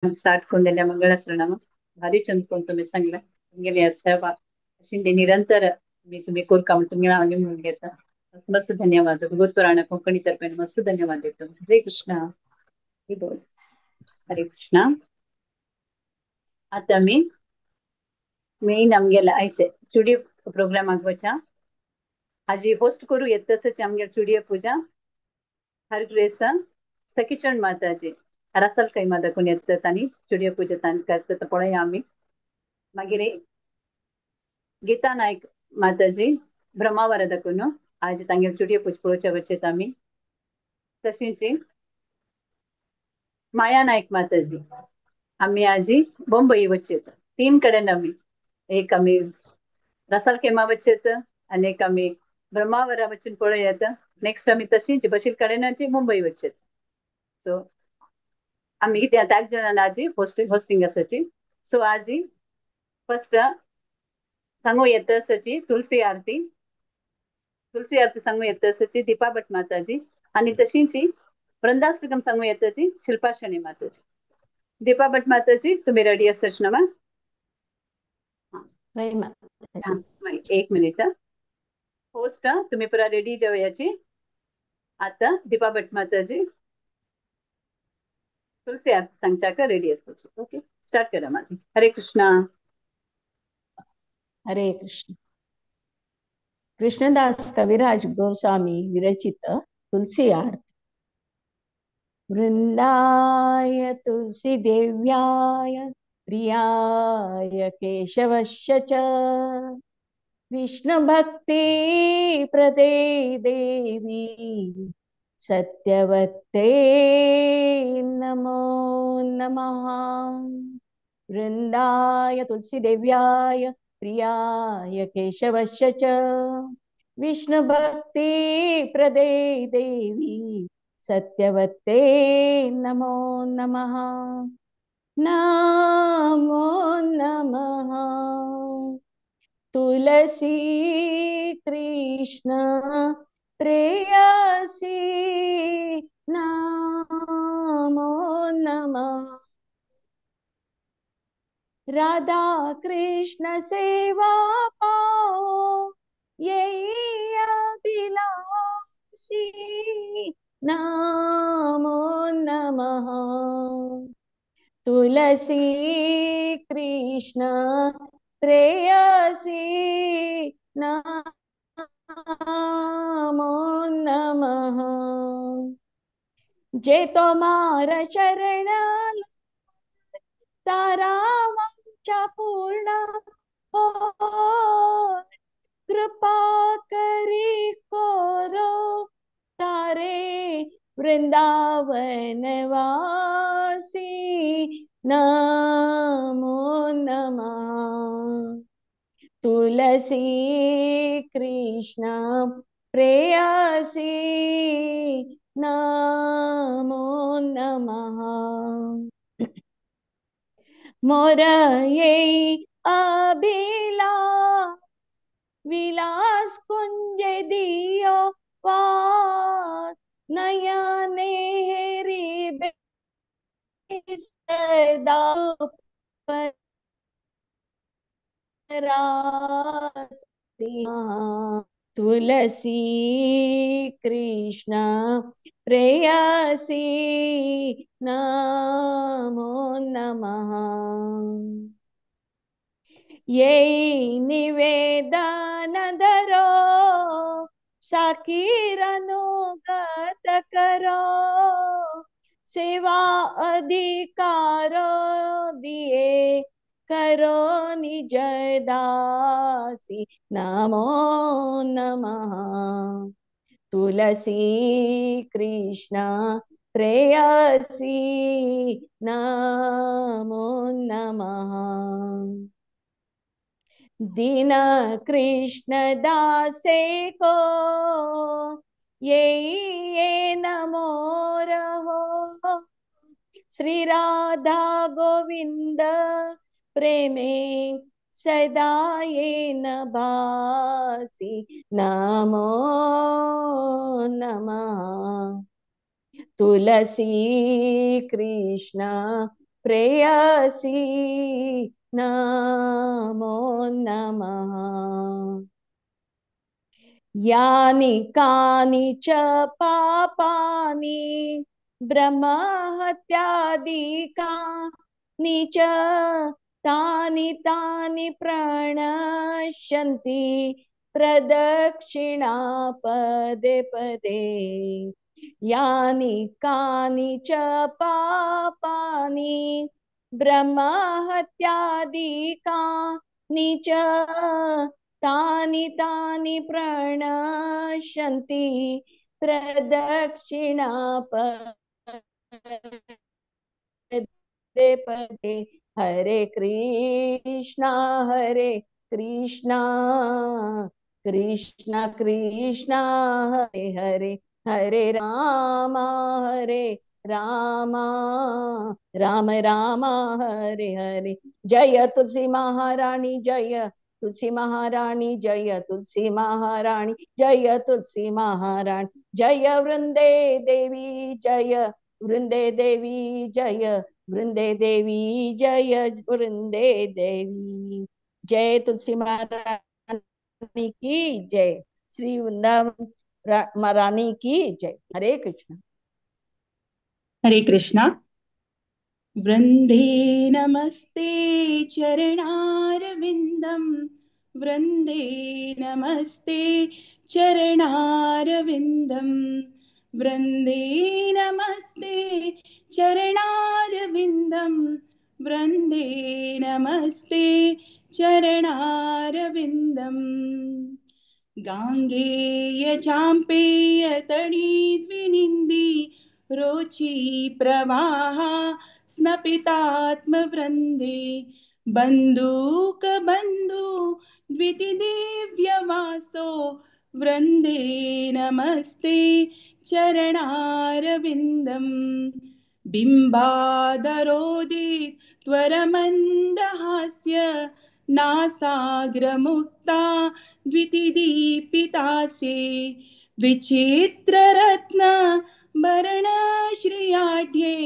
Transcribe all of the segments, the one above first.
Start करून दिल्या मंगळाचरण भारी चंद कोण तुम्ही सांगला तुमगेली सेवा अशी निरंतर मी तुम्ही कोरका म्हणून तुम्ही म्हणून घेता. मस्त धन्यवाद. भगवत पुराण कोकणी तर्फे मस्त धन्यवाद देतो. हरे कृष्णा. बोल हरे कृष्णा. आता मी मेन आमगेला आयचे चुडी प्रोग्राम आगवच्या आजी होस्ट करू येत तसंच आमगे चुडिय पूजा हर ग्रेस सखीचरण माताजी रसल कೈ दाखवून येतात आणि चुडिय पूजा करतात पळया आम्ही. मागीर गीता नायक माताजी ब्रह्मावर दाखवून आज तांगेर चुडिय पूजा पळोवच्या वचेत आमी. तशींच माया नायक माताजी आम्ही आजी बॉम्बई वचेत. तीन कडेन आमी, एक आमी रसाल केमा वचेत आनी एक आमी ब्रह्मावरा वचून पळयात. नेक्स्ट आमी तशींच बशील कडेन मुंबई वचेत. सो आमी कितें आतां जाणां आजी होस्टिंग आसाची. सो आजी फर्स्ट सांगू येता आसाची तुलसी आरती. तुलसी आरती सांगू येता आसाची दीपा भट माताजी आनी तशींच वृंदाष्टकम सांगू येताची शिल्पा शणी माताजी. दीपा भट माताजी तुम्ही रेडी आसाच ना मा? एक मिनिट होस्ट तुम्ही पुरा रेडी जावयाची. आता दीपा भट माताजी तुलसी आरती सांगच्याक रेडी आसताची. ओके स्टार्ट करा माताजी. हरे कृष्णा. हरे कृष्ण. कृष्णदास कविराज गोस्वामी विरचित तुलसी आरती. वृंदाय तुलसी देव्याय प्रियाय केशवस्य च विष्णु भक्ति प्रदे देवी सत्यवते नमो नमः. वृंदाय तुलसी देव्याय प्रियाय केशवस्य च विष्णु भक्ति प्रदे देवी सत्यवते नमो नमः. नमो नमः. तुलसी कृष्ण प्रेयसी नमो नमः. राधा कृष्ण सेवा पाओ यही अभिलाषी नमो नमः. तुलसी कृष्ण प्रेयसी नमो नमः. जे तुम्हार शरण तारा वाचा पूर्ण हो कृपा करी कोरो तारे वृंदावन वासी नमो नमः. तुलसी कृष्ण प्रेयसी नमो नमः. मोर ये अभिला विलास कुंज दियो वास नयने हेरी सदा परासी. तुलसी कृष्ण प्रेयसी नमो नमः. ये निवेदन धरो साकीरनुगत करो सेवा अधिकार दिए करो निज दासी नमो नमः. तुलसी कृष्ण प्रेयसी नमो नमः. दीन कृष्ण दासे को ये नमो रहो श्री राधा गोविंद प्रेमे सदा ये न भासी नमो नमः। तुलसी कृष्ण प्रेयसी नमो नमः। यानि कानि च पापानि ब्रह्महत्यादिकानि च तानि तानि प्रणश्यन्ति प्रदक्षिणा पदे पदे। यानि कानि च पापानि ब्रह्महत्यादिकानि च तानि तानि प्रणश्यन्ति प्रदक्षिणा पदे पदे। हरे कृष्णा हरे कृष्णा कृष्णा कृष्णा हरे हरे, हरे रामा हरे रामा राम राम हरे हरे। जय तुलसी महारानी जय तुलसी महारानी जय तुलसी महारानी जय तुलसी महारानी जय वृंदे देवी जय वृंदे देवी जय वृंदे देवी जय वृंदे देवी। जय तुलसी महारानी की जय, श्री वृंदावन महारानी की जय। हरे कृष्णा हरे कृष्णा। वृंदे नमस्ते चरणारविन्दं, वृंदे नमस्ते चरणारविन्दं, वृंदे नमस्ते चरणारविन्दं, वृंदे नमस्ते चरणारविन्दं। गांगेय चाम्पेय तणिद्विनिन्दी रोचि प्रवाहा स्नपितात्मवृन्दे बन्धूकबन्धु द्वितिदिव्यवासो वृन्दे नमस्ते चरणारविन्दम्। बिम्बादरोदित त्वरमन्दहास्य नासाग्रमुक्ता द्वितिदीपितासे विचित्ररत्न भरणश्रियाढ्ये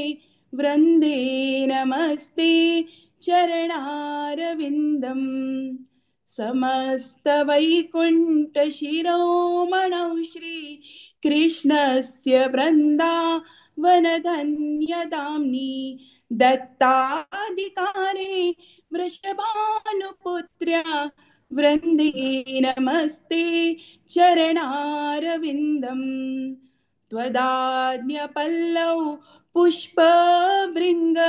वृन्दे नमस्ते चरणारविन्दम्। समस्तवैकुण्ठशिरोमणौ श्री कृष्णस्य वृन्दावनधन्यदाम्नि दत्ताधिकारे वृषभानुपुत्र्या वृन्दे नमस्ते चरणारविन्दम्। त्वदाज्ञपल्लौ पुष्पभृङ्ग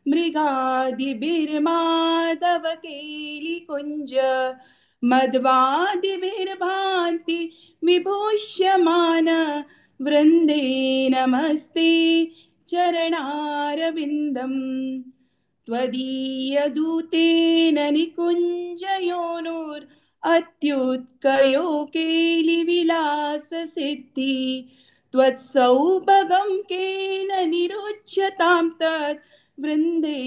मृगादिभिर्माधवकेलिकुञ्ज मद्वादिभिर्भान्ति विभूष्यमान वृन्दे नमस्ते चरणारविन्दम्। त्वदीयदूतेन निकुञ्जयोनुर् अत्युत्कयो केलिविलाससिद्धि त्वत्सौभगं केन निरुच्यतां तत् वृन्दे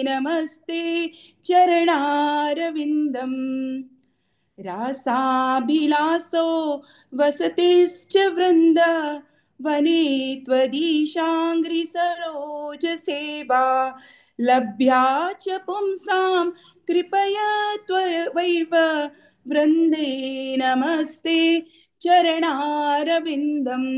नमस्ते चरणारविन्दम्। रासाभिलासो वसतिश्च वृन्द वने त्वदीशाङ्घ्रिसरोजसेवा लभ्या च पुंसां कृपया त्वयैव वृन्दे नमस्ते चरणारविन्दम्।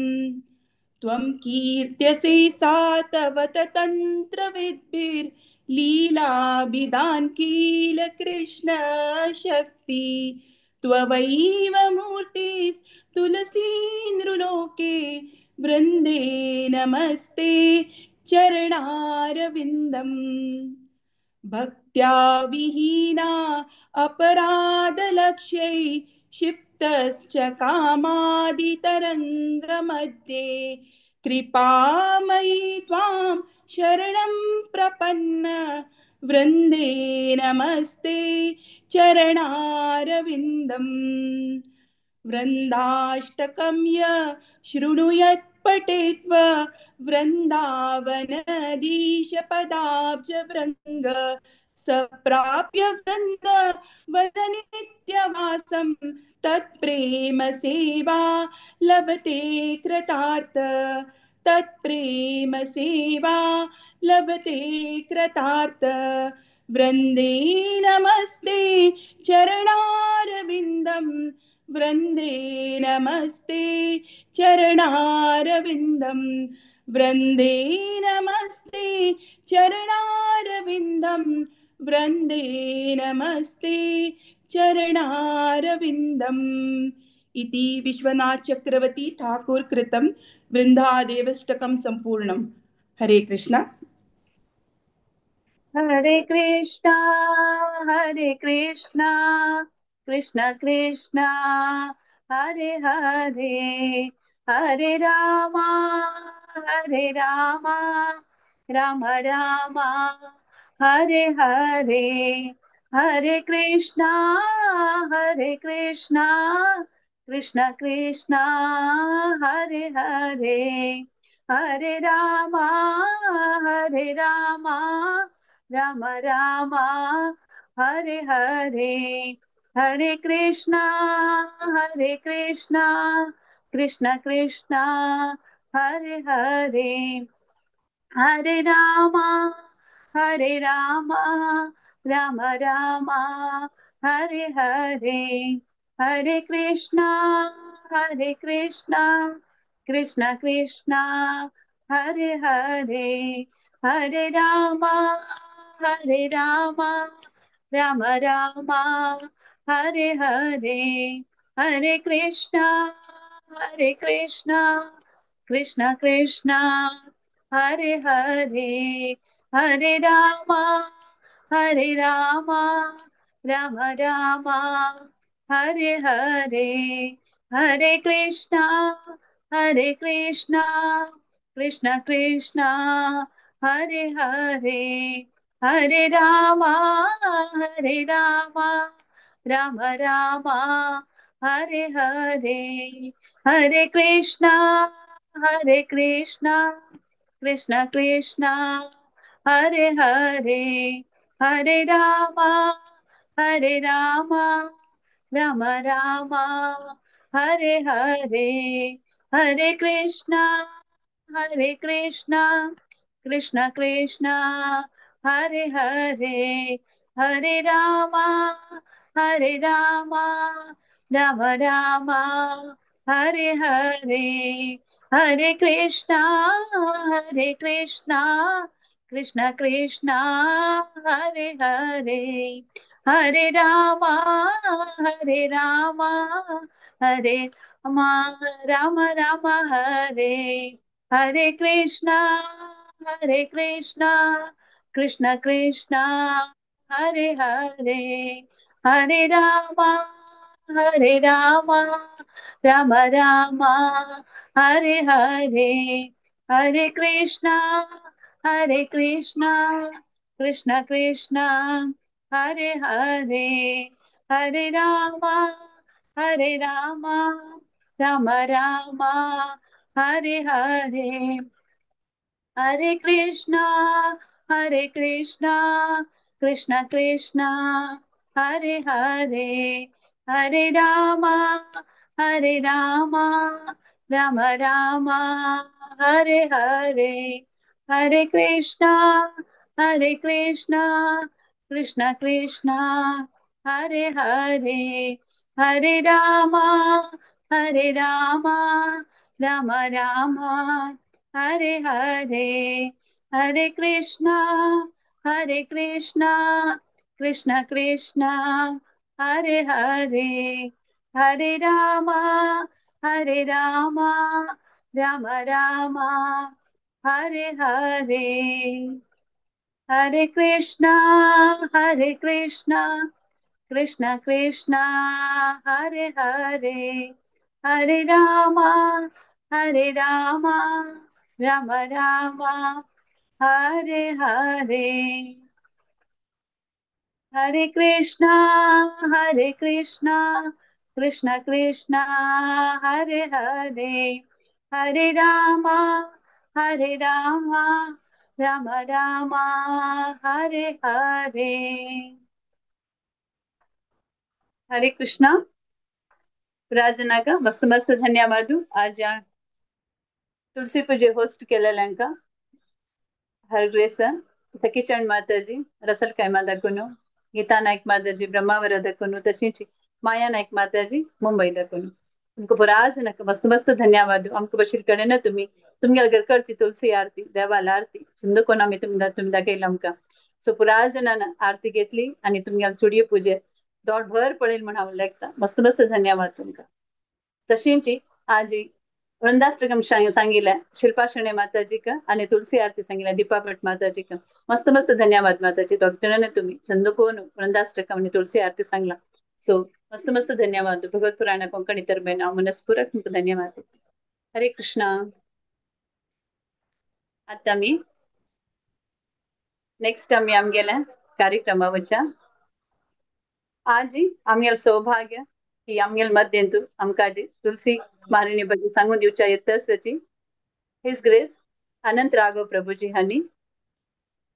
त्वं कीर्त्यसे सा तव तन्त्रविद्भिर्लीलाभिधान् किल कृष्ण शक्ति त्ववैव मूर्तिस्तुलसी नृलोके वृन्दे नमस्ते चरणारविन्दम्। भक्त्या विहीना अपराधलक्ष्यै क्षिप्तश्च कामादितरङ्गमध्ये कृपामयि त्वां शरणं प्रपन्न वृन्दे नमस्ते चरणारविन्दम्। वृन्दाष्टकं य शृणुयत् पठेत्व वृन्दावनधीशपदाब्जभृङ्ग स प्राप्य वृन्द वननित्यवासं तत्प्रेम सेवा लभते कृतार्थ तत्प्रेम सेवा लभते कृतार्थ। वृन्दे नमस्ते चरणारविन्दं, वृन्दे नमस्ते चरणारविन्दं, वृन्दे नमस्ते चरणारविन्दं, वृन्दे नमस्ते चरणारविन्दम्। इति विश्वनाथ चक्रवर्ती ठाकुर कृतं वृन्दादेवष्टकं सम्पूर्णम्। हरे कृष्णा। हरे कृष्णा हरे कृष्णा कृष्ण कृष्ण हरे हरे, हरे राम हरे राम राम राम हरे हरे, हरे कृष्णा हरे कृष्णा कृष्ण कृष्ण हरे हरे, हरे राम हरे राम राम राम हरे हरे, हरे कृष्णा हरे कृष्णा कृष्ण कृष्ण हरे हरे, हरे राम हरे राम राम राम हरे हरे, हरे कृष्णा हरे कृष्णा कृष्ण कृष्ण हरे हरे, हरे राम हरे राम राम राम हरे हरे, हरे कृष्णा हरे कृष्णा कृष्ण कृष्ण हरे हरे, हरे राम हरे राम राम राम हरे हरे, हरे कृष्णा हरे कृष्णा कृष्ण कृष्ण हरे हरे, हरे राम हरे राम राम राम हरे हरे, हरे कृष्णा हरे कृष्णा कृष्ण कृष्ण हरे हरे, हरे राम हरे राम राम राम हरे हरे, हरे कृष्णा हरे कृष्णा कृष्ण कृष्ण हरे हरे, हरे राम हरे राम राम राम हरे हरे, हरे कृष्णा हरे कृष्णा कृष्ण कृष्ण हरे हरे, हरे राम हरे राम हरे राम राम राम हरे, हरे कृष्णा हरे कृष्णा कृष्ण कृष्ण हरे हरे, हरे राम हरे राम राम राम हरे हरे, हरे कृष्णा हरे कृष्णा कृष्ण कृष्ण हरे हरे, हरे राम हरे राम राम राम हरे हरे, हरे कृष्णा हरे कृष्णा कृष्ण कृष्ण हरे हरे, हरे राम हरे राम राम राम हरे हरे, हरे कृष्णा हरे कृष्णा कृष्ण कृष्ण हरे हरे, हरे राम हरे राम राम राम हरे हरे, हरे कृष्णा हरे कृष्णा कृष्ण कृष्ण हरे हरे, हरे राम हरे राम राम राम हरे हरे, हरे कृष्णा हरे कृष्णा कृष्ण कृष्ण हरे हरे, हरे राम हरे राम राम राम हरे हरे, हरे कृष्णा हरे कृष्णा कृष्ण कृष्ण हरे हरे, हरे राम हरे राम राम राम हरे हरे। हरे कृष्णा। राजनाका मस्त मस्त धन्यवाद। आज यहाँ तुळसी पुजे होस्ट केलेल्यांका हर ग्रेस सखीचंद माताजी रसल कैमा दाखून, गीता नायक माताजी ब्रह्मावर दाखून, तशीच माया नायक माताजी मुंबई दाखून. तुमकां पुराज नका मस्त मस्त धन्यवाद. आमकां बशीर कडेन ना तुमी तुमगेल्या घरकडची तुलसी आरती देवाला आरती सुंदर कोण आमी तुमी तुमी दाखयला आमकां. सो पुराय जाणान आरती घेतली आनी तुमगेल्या चुडये पुजे दोड भर पळयल म्हण हांव लेखता. मस्त मस्त धन्यवाद तुमकां. तशींच आजी वृंदाष्टकम सांगितलें शिल्पा शेणे माताजीक आनी तुळसी आरती सांगितलें दीपा भट माताजीक. मस्त मस्त धन्यवाद माताजी. दोग जाणांनी तुमी चंदकोन वृंदाष्टकम आनी तुळसी आरती सांगला. सो मस्त मस्त धन्यवाद. भगवत पुराण कोंकणी तरबेन हांव मनस्पूर्वक तुमकां धन्यवाद. हरे कृष्णा. आतां आमी नेक्स्ट आमी आमगेल्या कार्यक्रमा वच्या. आजी आमगेलें सौभाग्य की आमगेले मध्यंतू आमकां आजी तुलसी महाराणी ಬಗ್ಗೆ सांगून दिवच्या येतची his grace अनंत राघव प्रभुजी हांणी.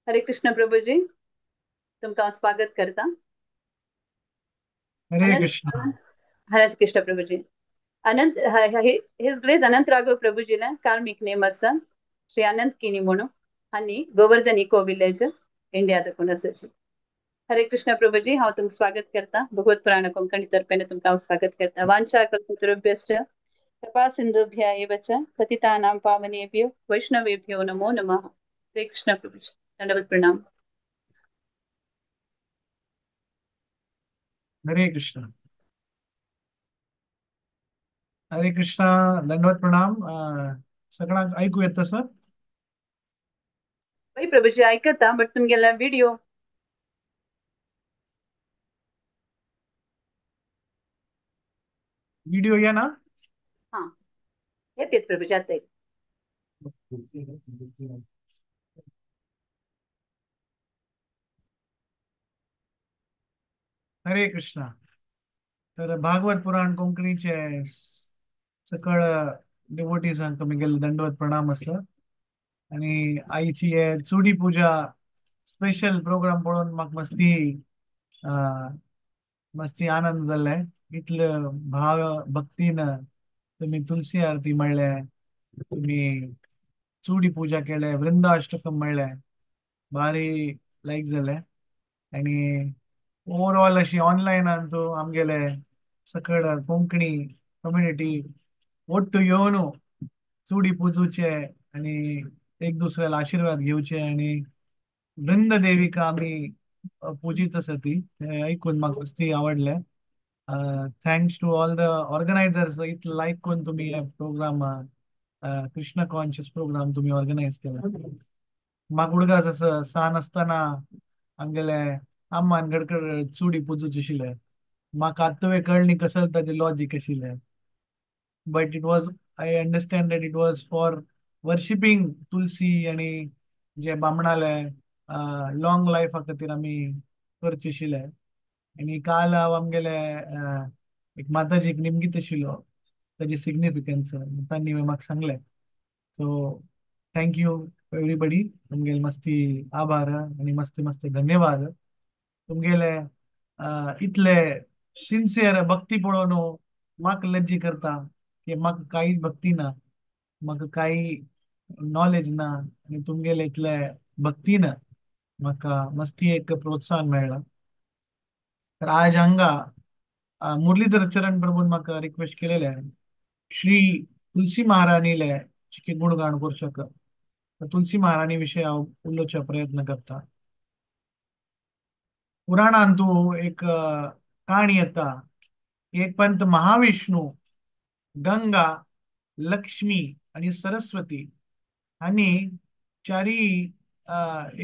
हरे कृष्ण प्रभुजी, तुमकां हांव स्वागत करता. हरे कृष्ण. हरे कृष्ण प्रभुजी. अनंत his grace अनंत राघव प्रभुजीला कार्मिक नेम आसा श्री अनंत किनी म्हणून आनी गोवर्धन इको विलेज इंडिया दाखून आसाची. हरे कृष्ण प्रभुजी, हांव तुमकां स्वागत करता. भगवत पुराण कोंकणी तर्फेन तुमकां हांव स्वागत करता. वांछा कल्पतरुभ्यश्च कृपा सिंधुभ्य एव च पतितानां पावनेभ्यो वैष्णवेभ्यो नमो नमः. हरे कृष्ण प्रभुजी, दंडवत प्रणाम. हरे कृष्ण. हरे कृष्ण, दंडवत प्रणाम. सगळ्यांक ऐकू येतं सर? बाई प्रभुजी ऐकता, बट तुमगेला व्हिडिओ व्हिडिओ या ना? हा येते प्रभुजी आता. हरे कृष्णा. तर भागवत पुराण कोंकणीचे सकळ डिवोटीजांक तुमी दंडवत प्रणाम आसा. आनी आईची हे चुडी पूजा स्पेशल प्रोग्राम पळोवन म्हाका मस्ती मस्ती आनंद जाल्ले. इतले भाव भक्तीन तुमी तुलसी आरती म्हणले, तुमी चुडी पूजा केले, वृंदाष्टकम म्हणले, भारी लायक जाले. आनी ओवरऑल अशी ऑनलायनान तूं आमगेले सकळ कोंकणी कम्युनिटी ಒಟ್ಟು येवन चुडी पुजूचे आनी एक दुसऱ्याला आशीर्वाद घेवचे आनी वृंद देविका आमी पुजीत आसा ती तें ऐकून म्हाका मस्ती आवडलें. Thanks to all the organisers. इतलो लायक करून तुमी हे प्रोग्राम कृष्ण कॉन्शियस प्रोग्राम तुमी ऑर्गनायज केला. म्हाका उडगास आसा सान आसतना आमगेले अम्मान गडकड चुडी पुजूची आशिल्ले. म्हाका आत्तां कळ्ळी कसल ताजें लॉजीक आशिल्लें. But it was, I understand that it was for worshipping Tulsi आनी जे बामणाले लॉंग लायफा खातीर आमी करचे आशिल्ले. आनी काल हांव आमगेले एक माताजीक निमगीत आशिल्लो ताजी सिग्निफिकन्स तांणी म्हाका सांगलें. So thank you everybody. तुमगेले मस्ती आभार आनी मस्ती मस्ती धन्यवाद. तुमगेले इतले सिन्सियर भक्ती पळोवन म्हाका लज्जी करता की म्हाका कांय भक्ती ना, म्हाका कांय नॉलेज ना, आनी तुमगेले इतले भक्तीन म्हाका मस्ती एक प्रोत्साहन मेळ्ळां. तर आज हांगा मुरलीधर चरण प्रभून म्हाका रिक्वेस्ट केलेले श्री तुलसी महाराणीले चिके गुणगान करूं शक. तुलसी महाराणी विशय हांव उलोवचो प्रयत्न करता. पुराणांत तूं एक काणी येता. एक पंत महाविष्णू, गंगा, लक्ष्मी आनी सरस्वती आनी चारी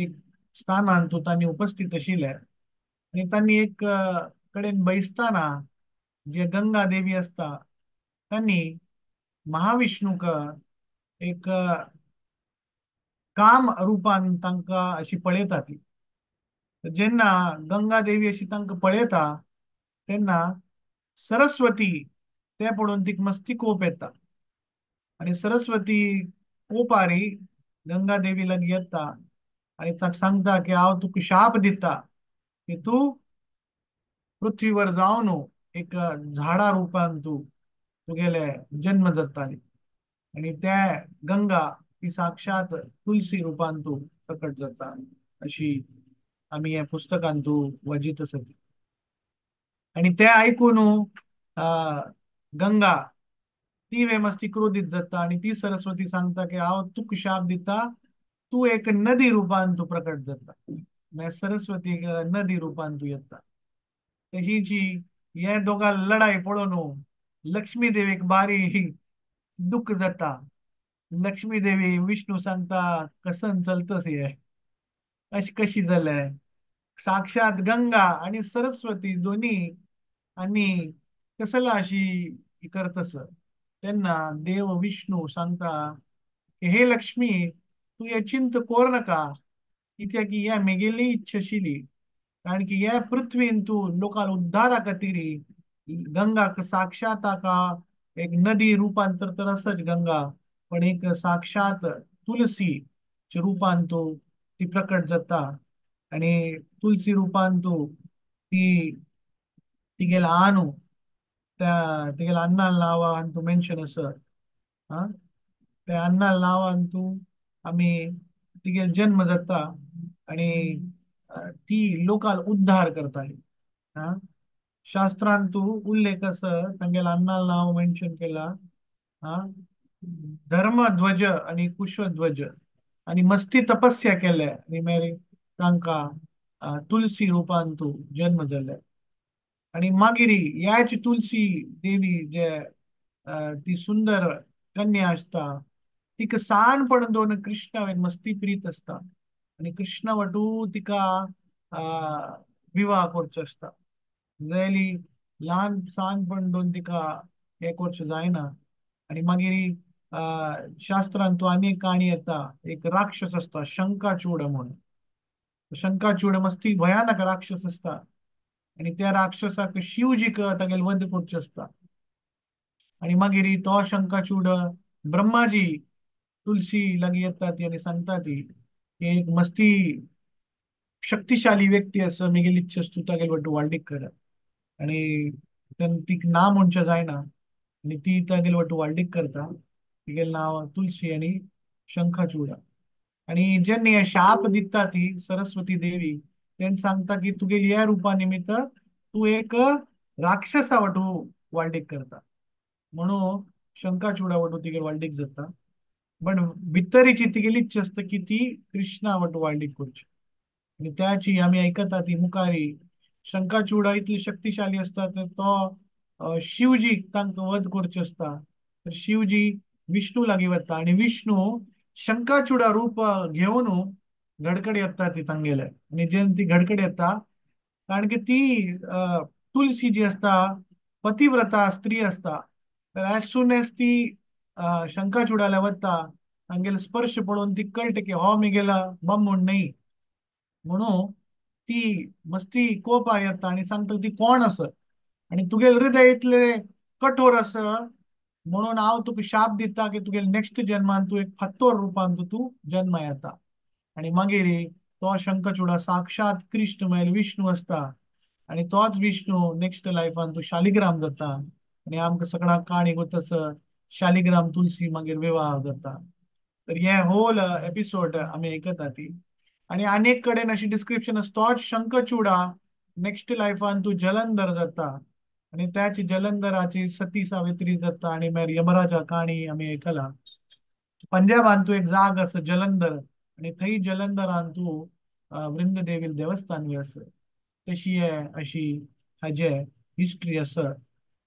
एक स्थानांत तूं तांणी उपस्थित आशिल्ले आनी तांणी एक कडेन बैसतना जे गंगा देवी आसता तांणी महाविष्णूक एक काम रुपान तांकां अशी पळयता ती. जेन्ना गंगा देवी अशी तांकां पळयता तेन्ना सरस्वती ते पळोवन तिका मस्ती कोप येता आनी सरस्वती कोपारी गंगा देवी लागीं येता आनी ताका सांगता की हांव तुका शाप दिता की तूं पृथ्वीवर जावन एक झाडा रुपान तूं तुगेले जन्म जाताली. आणि त्या गंगा ती साक्षात तुलसी रूपांतू प्रकट जाता अशी आमी ह्या पुस्तकांतू वाजीत आसत. आणि ते आयकून गंगा ती वेमस्ती क्रोधित जाता आणि ती सरस्वती सांगता की हांव तुका शाप दिता, तूं एक नदी रूपान तूं प्रकट जाता. म्हळ्यार सरस्वती एक नदी रूपान तूं येता. तशीची हे दोगां लढाई पळोवन लक्ष्मी देवीक बारी दुःख जाता. लक्ष्मी देवी विष्णू सांगता कसन चलतस हे, अशी कशी जालें? साक्षात गंगा आणि सरस्वती दोन्ही आणि कसला अशी करतस. तेन्ना देव विष्णू सांगता की हे लक्ष्मी, तूं हे चिंत कोर नाका, कित्याक की हे मेगेली इच्छा आशिल्ली, कारण की हे पृथ्वीन तूं लोकांक उद्धारा खातीर गंगा साक्षात का एक नदी रूपांतर तर आसच गंगा, पण एक साक्षात तुलसी रूपान तूं ती प्रकट जाता आणि तुलसी रूपान तूं ती तिगेला आनू त्या तिगेला अन्नाल नांवान तूं मेन्शन आसा, आं त्या अन्नाल नांवान तूं आमी तिगेल जन्म जाता आणि ती लोकाल उद्धार करताली. आं शास्त्रांत तूं उल्लेख आसा तांगेल्या अन्नाल नांव मेन्शन केला, आं धर्मध्वज आणि कुशध्वज, आणि मस्ती तपस्या केले आनी मागीर तांकां तुलसी रूपान तूं जन्म जाले. आणि मागीर ह्याच तुलसी देवी जे ती सुंदर कन्या आसता तिका सानपण दोन कृष्णा वयर मस्ती प्रीत आसता आनी कृष्णा वटू तिका विवाह करचो आसता. जायली ल्हान सानपण दोन तिका हें करचें जायना. आनी मागीर शास्त्रांत तूं आनी एक काणी येता, एक राक्षस आसता शंकाचूड म्हणून. शंकाचूड मस्ती भयानक राक्षस आसता आनी त्या राक्षसाक शिवजीक तागेले वध करचो आसता. आनी मागीर तो शंकाचूड ब्रह्माजी तुलसी लागीं येता ती आनी सांगता ती की एक मस्ती शक्तिशाली व्यक्ती आसा, मेगेली इच्छा आसा तूं तागेले वटू वाल्डीक कर. आनी तिका ना म्हणचें जायना आनी ती तागेले वटू वाल्डीक करता. तिगेलें नांव तुलसी आनी शंखाचूड. आनी जेन्ना हे शाप दिता ती सरस्वती देवी तेन्ना सांगता की तुगेली ह्या रुपा निमित्त तूं एक राक्षसा वटू वाल्डीक करता, म्हणून शंखाचूडा वटू तिगेली वाल्डीक जाता. पण भितरीची तिगेली इच्छा आसता की ती कृष्णा वटू वाल्डीक करची. आनी त्याची आमी आयकता ती मुखारी शंखाचूडा इतली शक्तिशाली आसता तर तो शिवजी तांकां वध करचो आसता. तर शिवजी विष्णू लागीं वता आनी विष्णू शंखाचूडा रूप घेवन घडकड येता ती तांगेले. आनी जेन्ना ती घडकड येता कारण की ती तुलसी जी आसता पतिव्रता स्त्री आसता, तर एज सून एज ती शंखाचूडाला वता तांगेले स्पर्श पळोवन ती कळटा की हो मेगेला बामण न्हय, म्हणून ती मस्ती कोपार येता आनी सांगता ती कोण आसा आनी तुगेले हृदय इतले कठोर आसा म्हणून हांव तुका शाप दिता की तुगेले नेक्स्ट जन्मान तूं एक फातोर रुपान तूं जन्मा येता. आनी मागीर तो शंखचूडा साक्षात कृष्ण म्हळ्यार विष्णू आसता आनी तोच विष्णू नेक्स्ट लायफान तूं शालिग्राम जाता. आनी आमकां सगळ्यांक काणी गोत आसा शालिग्राम तुलसी मागीर विवाह जाता. तर हे होल एपिसोड आमी आयकता ती. आनी अनेक कडेन अशी डिस्क्रिप्शन आसा तोच शंखचूडा नेक्स्ट लायफान तूं जलंधर जाता आनी त्याची जलंधराची सती सावित्री जाता आनी मागीर यमराजा काणी आमी आयकला. पंजाबान तूं एक जाग आसा जलंधर आनी थंय जलंधरान तूं वृंददेवी देवस्थान बी आसा. तशी हे अशी हाजे हिस्ट्री आसा.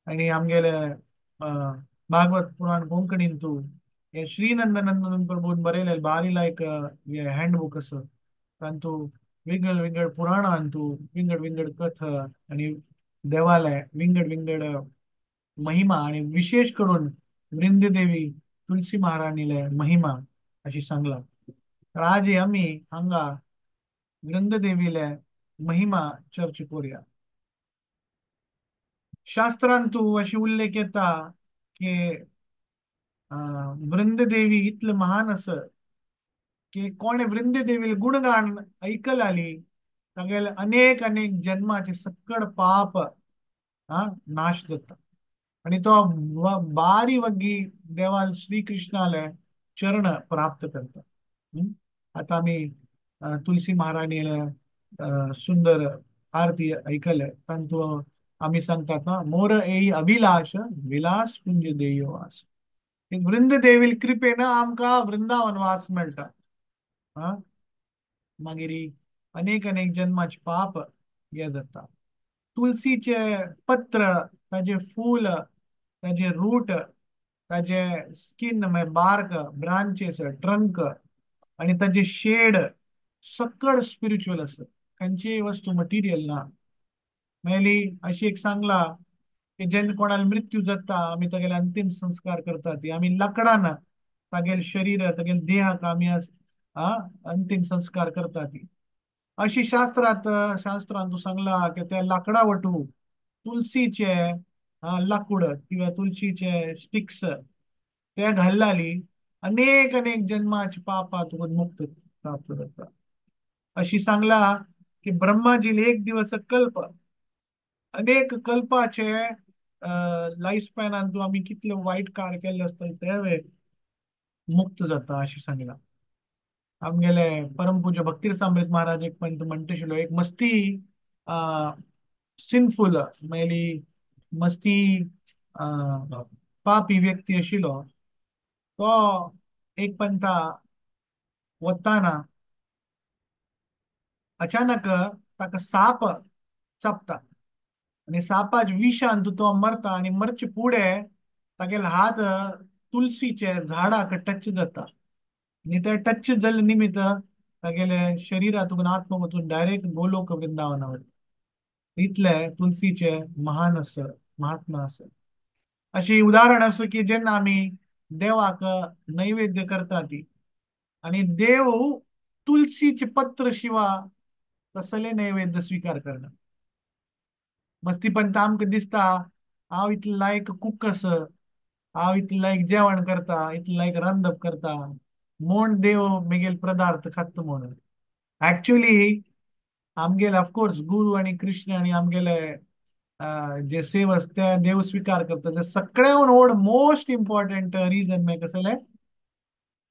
आनी आमगेले भागवत पुराण कोंकणीन तूं हे श्रीनंदनंदन प्रभून बरयलें बारी लायक हे हँडबूक आसा. तातूंत विंगड विंगड पुराणांतू विंगड विंगड कथा आनी देवालय विंगड विंगड महिमा आनी विशेष करून वृंददेवी तुलसी महाराणीले महिमा अशी सांगला. तर आज आमी हांगा वृंददेवीले महिमा चर्च करूया. शास्त्रांतू अशी उल्लेख येता की वृंददेवी इतले महान आसा की कोणे वृंददेवीले गुणगान आयकलाली तागेले अनेक अनेक जन्माचे सकड पाप नाश जाता. आणि तो बारी वग्गी देवाल श्रीकृष्णाले चरण प्राप्त करता. आता आमी तुलसी महाराणीला सुंदर आरती ऐकले, तांतू आमी सांगतात ना, मोर एई अभिलाष विलास कुंज देयो वास. वृंद देवील कृपेन आमकां वृंदावन वास मेळटा. हा, मागीर अनेक अनेक जन्माचे पाप हे जाता. तुलसीचे पत्र, ताजे फूल, ताजे रूट, ताजे स्किन मागीर बार्क, ब्रांचेस, ट्रंक आणि ताजे शेड सकड स्पिरिच्युअल आसता. खंयचीय वस्तू मटिरियल ना. मेली अशी एक सांगला की जेन्ना कोणाला मृत्यू जाता आमी तागेले अंतिम संस्कार करतात ती आमी लाकडान तागेले शरीर तागेले देहाक आमी अंतिम संस्कार करतात ती. अशी शास्त्रांत शास्त्रांत तूं सांगला की त्या लाकडा वटू तुलसीचे लाकूड किंवा तुलसीचे स्टिक्स ते घालली अनेक अनेक जन्माचे पापा तुका मुक्त प्राप्त जाता. अशी सांगला की ब्रह्माजी एक दिवस कल्प अनेक कल्पाचे लायफ स्पॅनान तूं आमी कितले वायट कार्य केल्ले आसतले ते मुक्त जाता अशें सांगला. आमगेले परमपूज्य भक्तिरसामृत महाराज एक पंत म्हणटाशिल्लो, एक मस्ती सिनफूल मेली मस्ती पापी व्यक्ती आशिल्लो, तो एक पंथा वताना अचानक ताका साप चापता आनी सापाच्या विशान तो मरता आनी मरचे फुडें तागेले हात तुलसीचे झाडाक टच जाता आनी ते टच जाल्ले निमित्त तागेले शरीरातून आत्मा वचून डायरेक्ट गोलोक वृंदावना वता. इतले तुलसीचे महान आसा, महात्मा आसा. अशी उदाहरण आसा की जेन्ना आमी देवाक नैवेद्य करता ती आनी देव तुलसीचे पत्र शिवा कसले नैवेद्य स्वीकार करना. मस्ती पंत आमकां दिसता हांव इतले लायक कूक आसा, हांव इतले लायक जेवण करता, इतले लायक रांदप करता म्हूण देव मेगेल पदार्थ खाता म्हणून. एक्चुअली आमगेले ऑफकोर्स गुरू आनी कृष्ण आनी आमगेले जे सेव आसा ते देव स्वीकार करता. ते सगळ्याहून व्हड मोस्ट इम्पॉर्टंट रिजन मागीर कसलें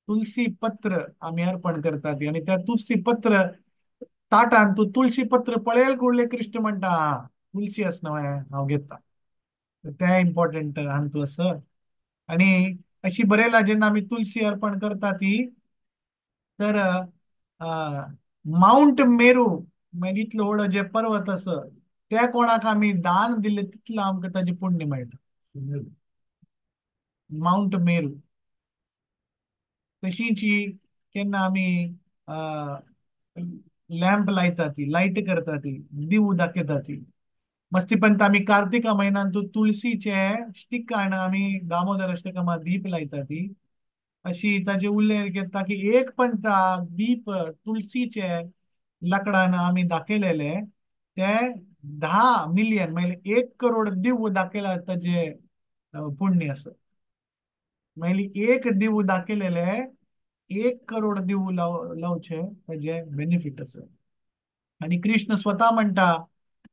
तुलसी पत्र आमी अर्पण करतात आनी त्या तुलसी पत्र ताटान तूं तुलसी पत्र पळयल कुडले कृष्ण म्हणटा तुलसी आसना हांव घेता. तें इम्पॉर्टंट हातूंत आसा. आनी अशी बरयला जेन्ना आमी तुलसी अर्पण करता ती तर मावंट मेरू मागीर इतलो व्हड जे पर्वत आसा त्या कोणाक आमी दान दिलें तितलें आमकां ताजें पुण्य मेळटा. मावंट मेरू तशीच केन्ना आमी लॅम्प लायता ती, लायट करता ती, दिवू दाखयता ती. मस्ती पंत आमी कार्तिका म्हयन्यान तूं तुलसीचे स्टिक हाडून आमी दामोदर अष्टकमा दीप लायता ती. अशी ताजे उल्लेख येता की एक पंथा दीप तुलसीचे लाकडान आमी दाखयलेले ते 10 मिलियन म्हणजे 1 करोड दिव दाखयला ताजे पुण्य आसा. म्हणजे एक दिव दाखयलेले 1 करोड दिव लावचे ताजे बेनिफीट आसा. आनी कृष्ण स्वता म्हणटा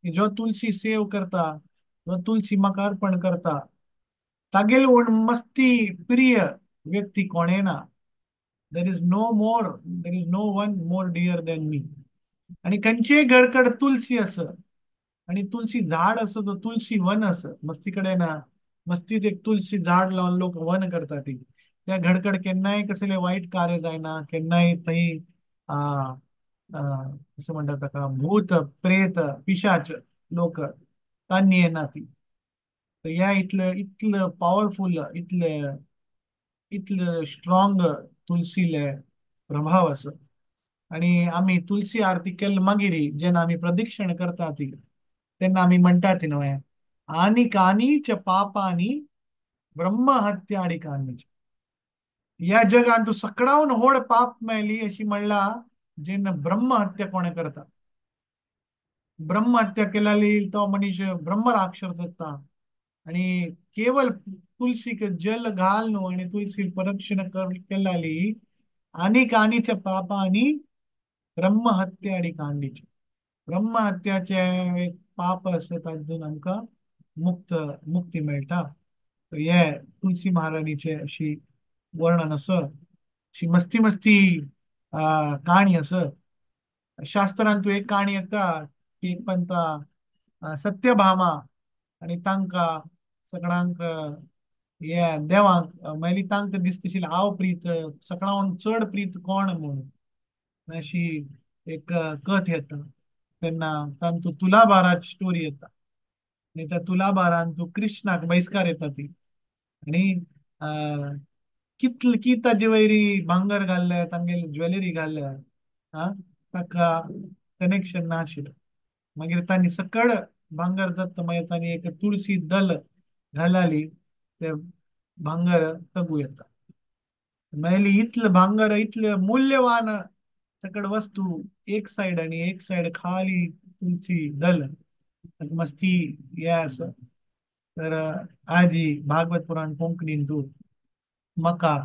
की जो तुलसी सेव करता, जो तुलसी म्हाका अर्पण करता तागेले हून मस्ती प्रिय व्यक्ती कोणें ना. There is no more, there is no one more dear than me. आनी खंयचेय घरकड तुलसी आसा आनी तुलसी झाड आसा, तो तुलसी वन आसा. मस्ती कडेन ना, मस्तीत एक तुलसी झाड लावन लोक वन करता ती. त्या घडकड केन्नाय कसलें वायट कार्य जायना, केन्नाय थंय कशें म्हणटा ताका भूत प्रेत पिशाच लोक तांणी येना ती. तर ह्या इतले इतले पावरफूल इतले इतले स्ट्रॉंग तुलसीले प्रभाव आसा. आनी आमी तुलसी आरती केले मागीर जेन्ना आमी प्रदक्षिण करता ती तेन्ना आमी म्हणटा ती न्हय, आनी कानी च पापानी ब्रह्महत्याडी कानी. ह्या जगान तूं सकडावन व्हड पाप मेळ्ळी अशी म्हणला जेन्ना ब्रह्महत्या कोणें करता. ब्रह्महत्या केल्याली तो मनीस ब्रह्मराक्षस जाता आनी केवल तुलसीक जल घाल न्हू आनी तुलसी प्रदक्षिण केल्याली आनी कानीच्या पापानी ब्रह्महत्या आनी कांडीचे. ब्रह्महत्याचे एक पाप आसा तातूंत आमकां मुक्ती मेळटा. तर हे तुलसी महाराणीचे अशी वर्णन आसा, अशी मस्ती मस्ती काणी आसा. शास्त्रांतू एक काणी येता की एक पंता सत्यभामा आनी तांकां सगळ्यांक हे देवांक मागीर तांकां दिसता हांव प्रीत सगळ्यांहून चड प्रीत कोण म्हणून अशी एक कथ येता. तेन्ना तांतू तुलाभाराची स्टोरी येता आनी त्या तुलाभारान तूं कृष्णाक बहिस्कार येता ती आनी कितले की ताजे वयरी भांगर घाल्ले तांगेली ज्वेलरी घाल्ल्या आं ताका कनेक्शन नाशिल्लें. मागीर तांणी सकळ भांगर जाता मागीर तांणी एक तुळसी दल घालाली ते भांगर तगू येता. मागीर इतलें भांगर इतलें मूल्यवान सकळ वस्तू एक सायड आनी एक सायड खाली तुळसी दल मस्ती हे आसा. तर आजी भागवत पुराण कोंकणीन तूं म्हाका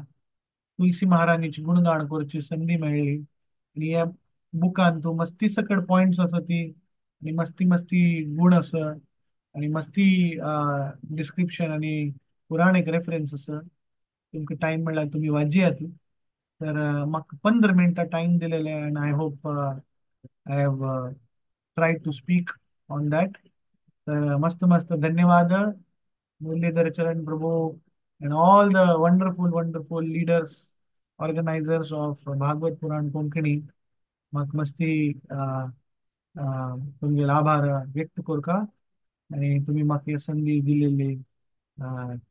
तुलसी महाराणीची गुणगान करची संदी मेळ्ळी आनी ह्या बुकान तूं मस्ती सकट पॉयंट्स आसा ती आनी मस्ती मस्ती गूण आसा आनी मस्ती डिस्क्रिप्शन आनी पुराणीक रेफरन्स आसा. तुमकां टायम मेळ्ळ्यार तुमी वाचयात. तर म्हाका 15 मिनटां टायम दिलेले आनी I hope I have try to speak on that. तर मस्त मस्त धन्यवाद Muralidhar Charan Prabhu and all the wonderful wonderful leaders organizers of Bhagavat Puran Konkani. म्हाका मस्ती तुमगेले आभार व्यक्त करता आनी तुमी म्हाका ही संदी दिलेली.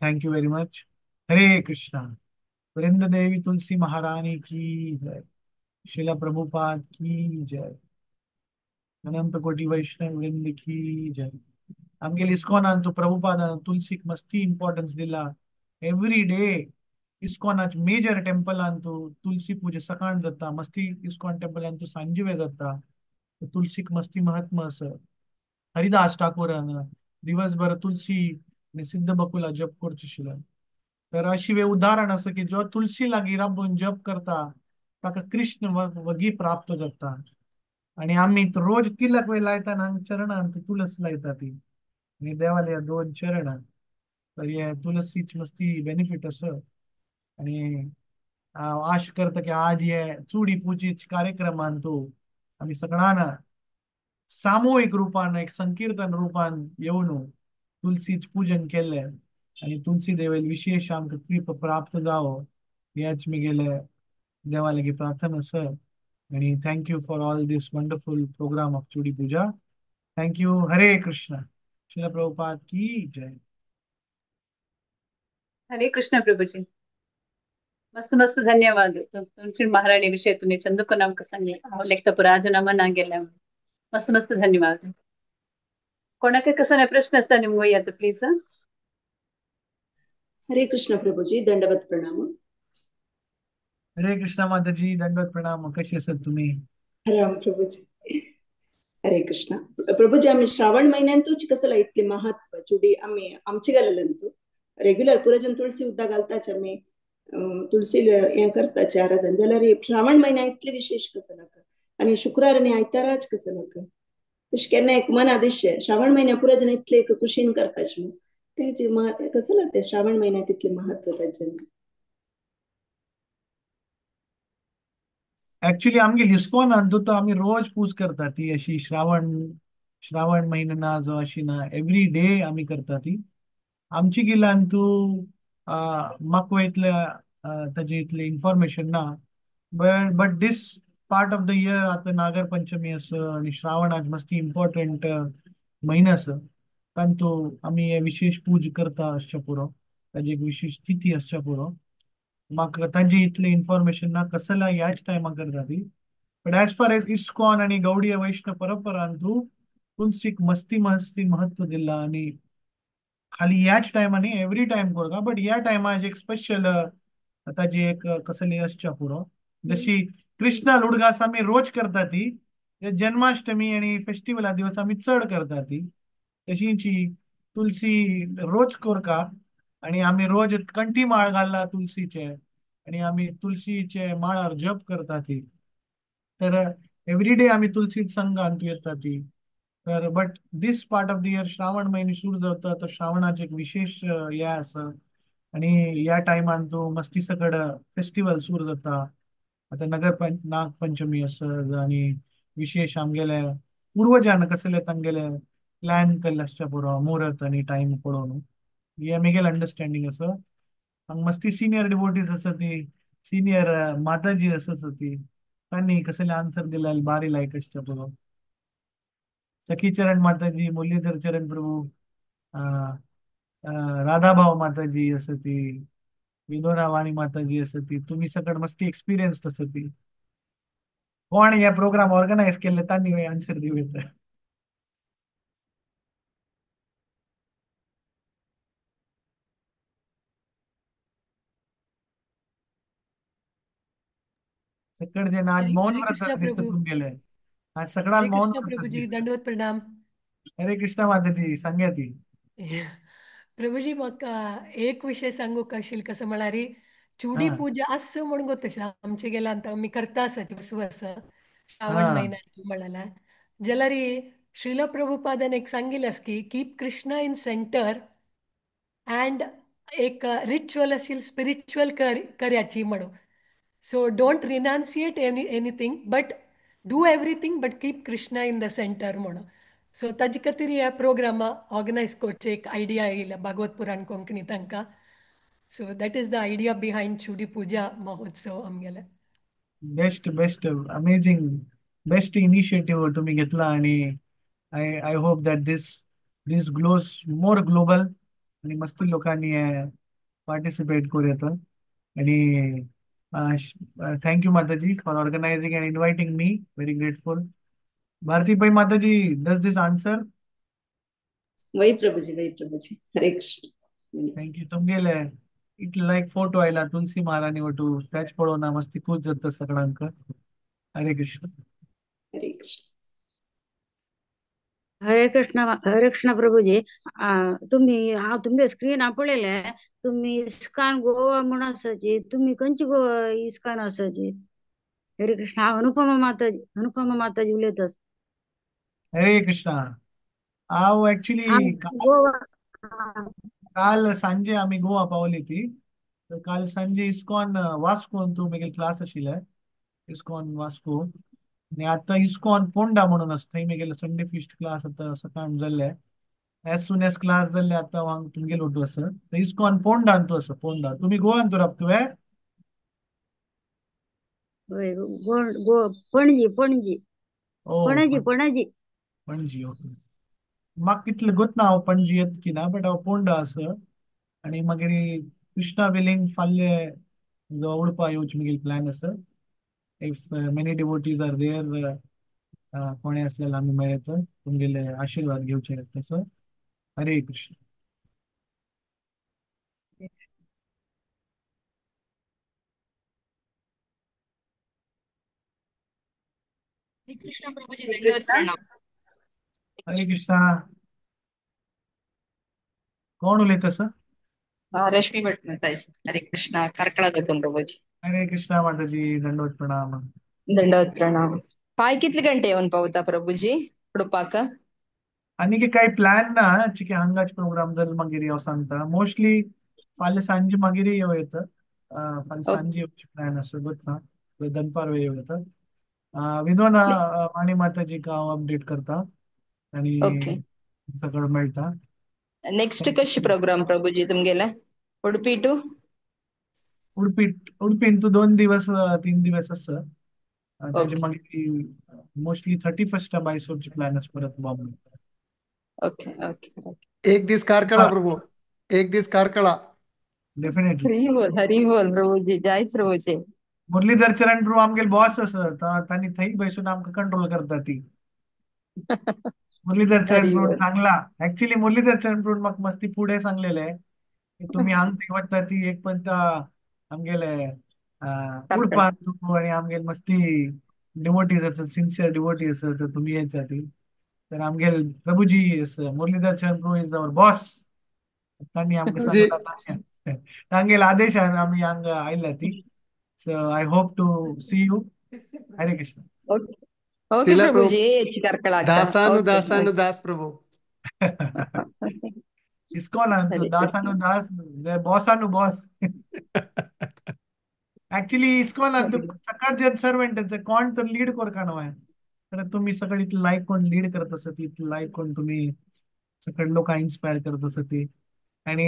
Thank you very much. Hare Krishna. Vrinda Devi Tulsi Maharani की जय. शिला प्रभुपाद की जय. अनंत कोटी वैष्णव वृंद की जय. आमगेले इस्कॉनान तूं प्रभुपादान तुलसीक मस्ती इम्पॉर्टन्स दिला. एवरी डे इस्कॉनाच मेजर टेम्पलान तूं तुलसी पूजा सकाळ जाता, मस्ती इस्कॉन टेम्पलान तूं सांजे वेळ जाता. तुलसीक मस्ती महत्व आसा. हरिदास ठाकूरान दिवसभर तुलसी आनी सिद्ध बकुला जप करची आशिल्लो. तर अशी वे उदाहरण आसा की जो तुलसी लागीं राबून जप करता ताका कृष्ण वगी प्राप्त जाता. आनी आमी रोज तिलक वे लायता आनी चरणान तुलस लायता ती आनी देवाले दोन चरणां. तर हे तुलसीची मस्ती बेनिफीट आसा. आनी हांव आश करता की आज हे चुडी पुजेच्या कार्यक्रमान तूं आमी सगळ्यांना सामुहीक रूपान एक संकीर्तन रूपान येवन तुलसीच पूजन केल्लें आनी तुलसी देवेल विशेष आमकां कृपा प्राप्त जावो हेच म्हगेले देवा लागीं प्रार्थना आसा. आनी thank you for all this wonderful program of Chudi Puja. Thank you. Hare Krishna. Srila Prabhupada की जय. हरे कृष्ण प्रभुजी. मस्त मस्त धन्यवाद. तुलसी महाराणी विषय तुम्ही चंदूक आमकां सांगलें. हांव लेखता पुराजनामा ना गेल्या. मस्त मस्त धन्यवाद. कोणाक कसो प्रश्न आसता निमगो येता प्लीज. हरे कृष्ण प्रभुजी, दंडवत प्रणाम. हरे कृष्ण माताजी, दंडवत प्रणाम. कशी आसात तुम्ही? राम प्रभुजी. हरे कृष्ण प्रभुजी. आम्ही श्रावण महिन्यांतूच कसं इतले महत्व चुडी आम्ही आमची घालतू रेग्युलर पुरा जन तुळसी उद्दा घालताच आम्ही तुळसी हे करताच आराधन जाल्यार श्रावण महिन्या इतले विशेष कसं नाका आणि शुक्रार आणि आयताराच कसं नाका तशें केन्ना एक मना दिसचें श्रावण महिन्या पुरा जन इतले एक खुशीन करताच न्हू तेजें कसं तें श्रावण महिन्यात इतलें महत्व ताजें. ऍक्च्युली आमगेली इस्कॉनान तो आमी रोज पूज करता ती अशी श्रावण श्रावण महिना ना जो अशी ना एवरी डे आमी करता ती. आमची गिलान तूं म्हाका इतले ताजे इतलें इन्फॉर्मेशन ना but but this part of the year आतां नागर पंचमी आसा आनी श्रावणाक मस्ती इम्पॉर्टंट म्हयनो आसा तांतू आमी हे विशेष पूज करता आसच्या पुरो ताजी एक विशेष तिथी आसच्या पुरो. म्हाका ताजी इतलें इन्फॉर्मेशन ना कसल्या ह्याच टायमाक करता ती. But as far as ISKCON आनी गौडीय वैष्णव परंपरान तूं तुलसीक मस्ती मस्ती महत्व दिलां आनी खाली ह्याच टायमांनी एवरी टायम करता बट ह्या टायमार एक स्पेशल ताजी एक कसली आसच्या पुरो. जशी कृष्णा उडगास आमी रोज करता ती जन्माष्टमी आनी फेस्टिवला दिवस आमी चड करता ती तशीची तुलसी रोज करता आनी आमी रोज कंठी माळ घालला तुलसीचे आनी आमी तुलसीचे माळार जप करता ती. तर एवरी डे आमी तुलसी संघान येता ती. तर but this part of the year Shravan म्हयनो सुरू जाता, तर श्रावणाचे एक विशेष हे आसा आणि ह्या टायमान तूं मस्ती सकड फेस्टिवल सुरू जाता. आतां नगर नागपंचमी आसा आणि विशेष आमगेले पुर्वजान कसले तांगेले प्लॅन केल्ले आसच्या पुरो मुहूर्त आणि टायम पळोवन, हे आमगेले अंडरस्टँडींग आसा. हांगा मस्ती सिनियर डिवोटीज आसा, ती सिनियर माताजी आसा, ती तांणी कसले आन्सर दिले बारी लायक आसच्या पुरो. सखीचरण माताजी, मुरलीधर चरण प्रभू, राधाभाव माताजी आसा ती, विनोदा वाणी माताजी आसा ती, तुमी सकड मस्ती एक्सपिरियन्स आसा ती. कोण हे प्रोग्राम ऑर्गनायज केल्ले तांणी आन्सर दिवं येता. सकड जे आज हरे मौन हरे व्रत कृष्णा दिसता प्रभु. तुमगेले, आज सगळ्याला हरे मौन कृष्णा व्रत प्रभुजी, दिसता. दंडवत प्रणाम. हरे कृष्णा माताजी, सांग्या ती. प्रभुजी, म्हाका एक विशय सांगूक आशिल्लो कसं म्हळ्यार चुडी हा पूजा आसा म्हण गोत आमचे गेला आमी करता आसा वर्स वर्सा श्रावण हा महिन्यात म्हळ्यार, जाल्यार श्रील प्रभुपादान एक सांगिल्लें की keep Krishna in centre and एक रिच्युअल आशिल्ली स्पिरिच्युअल कर्याची म्हणून. So don't renunciate anything but do everything but keep Krishna in the centre म्हणून. सो ताजे खातीर ह्या प्रोग्रामा ऑर्गनायज करचे एक आयडिया येयल्या भागवत पुराण कोंकणी तांकां. So that is the idea behind Chudi Puja Mahotsav आमगेले. Best best amazing best initiative तुम्ही घेतला आणि I hope that this grows more global आणि मस्ती लोकांनी पार्टिसिपेट करू येतं. आणि thank you Mataji for organizing and inviting me, very grateful. Bharati Pai Mataji, does this answer? वही प्रभुजी, वही प्रभुजी. हरे कृष्ण. Thank you. तुमगेले इतले लायक फोटो आयला तुलसी महाराणी वटू, त्याच पळोवन मस्ती खूश जाता सगळ्यांक. हरे कृष्ण. हरे कृष्ण. हरे कृष्ण, हरे कृष्ण प्रभुजी. तुम्ही हांव तुमगे स्क्रीन हांव पळयलें, तुम्ही इस्कान गोवा म्हूण आसाची, तुम्ही खंयची गोवा इस्कान आसाची? हरे कृष्ण. हांव अनुपमा माताजी, अनुपमा माताजी उलयता. हरे कृष्णा. हांव ऍक्च्युली गोवा काल सांजे आमी गोवा पावली ती, तर काल सांजे इस्कॉन वास्कोन तूं मागीर क्लास आशिल्ले इस्कॉन वास्को, आनी आतां इस्कॉन पोंडा म्हणून आसा थंय मागीर संडे फिस्ट क्लास आतां सकाळ जाल्ले, एज सून एज क्लास जाल्ले आतां हांव तुमगेलो वटू आसा. इस्कॉन पोंडान तूं आसा, पोंडा. तुमी गोवान तूं रावता तुवें? हय, पणजी पणजी. ओ पणजी पणजी पणजी, ओके. म्हाका तितलें गोत ना हांव पणजी येत की ना, बट हांव पोंडा आसा. आनी मागीर कृष्णा विलींग फाल्ले जो उडपा येवचे मागीर प्लॅन आसा. If many devotees are there, कोणी असलेला आमी मेळत तुमगेले आशीर्वाद घेवचे तसं. हरे कृष्ण. हरे कृष्ण प्रभुजी, दंडवत प्रणाम. हरे कृष्णा. कोण उलयता सर? रश्मी भट माताजी. हरे कृष्णा. कार्कळा जातून प्रभुजी. हरे कृष्णा माताजी, दंडवत प्रणाम. दंडवत प्रणाम. पाय कितले घंटे येवन पावता प्रभुजी उडपाक? आनी काही प्लॅन ना चिके हांगाच प्रोग्राम जाल मागीर हांव सांगता. मोस्टली फाल्यां सांजे मागीर येवं येता. फाल्यां सांजे येवचे प्लॅन आसा, गोत ना, दनपार वेळ येवं येता. विनोदा वाणी माताजीक हांव अपडेट करता आणि सगळं मेळटा. नेक्स्ट कशी प्रोग्राम प्रभुजी तुमगेले? उडपी टू उडपी, उडपीन तूं 2 दिवस 3 दिवस आसा. ताजे मागीर मोस्टली 31 बायसोरचे प्लॅन आसा परत बॉम्बे. Okay okay okay. एक दीस कार्कळा प्रभू, एक दीस कार्कळा. डेफिनेटली. हरी बोल, हरी बोल प्रभुजी, जय प्रभुजी. मुरलीधर चरण प्रभू आमगेले बॉस आसा, तांणी थंय बसून आमकां कंट्रोल करता ती. मुरलीधर चरण प्रभू सांगला, ऍक्च्युली मुरलीधर चरण प्रभू म्हाका मस्ती फुडें सांगलेले की तुमी हांग थंय वता ती एक पण आमगेले उडपान तूं आनी आमगेले मस्ती डिवोटीज आसा, सिन्सियर डिवोटीज आसा, तर तुमी येता ती. तर आमगेले प्रभुजी Muralidhar Charan Prabhu is our boss, तांणी आमकां सांगला, तांगेले आदेशान आमी हांगा आयल्या ती. So I hope to see you. Hare Krishna. Okay. Okay Shrila Prabhu Prabhuji येयाची कार्कळाक. ದಾಸಾನು ಓಕೆ ದಾಸಾನು ದಾಸ್ ಪ್ರಭು. इस्कॉन अंतु हरे कृष्ण. दासानु दास बॉसानु बॉस. ऍक्च्युली इस्कॉन अंतु सकाळ जन सर्वंट कोण तर लीड करका नव्हे तर तुम्ही सगळे इथं लाईक कोण लीड करत असत, इथं लाईक कोण तुम्ही सगळे लोक इन्स्पायर करत असत. आणि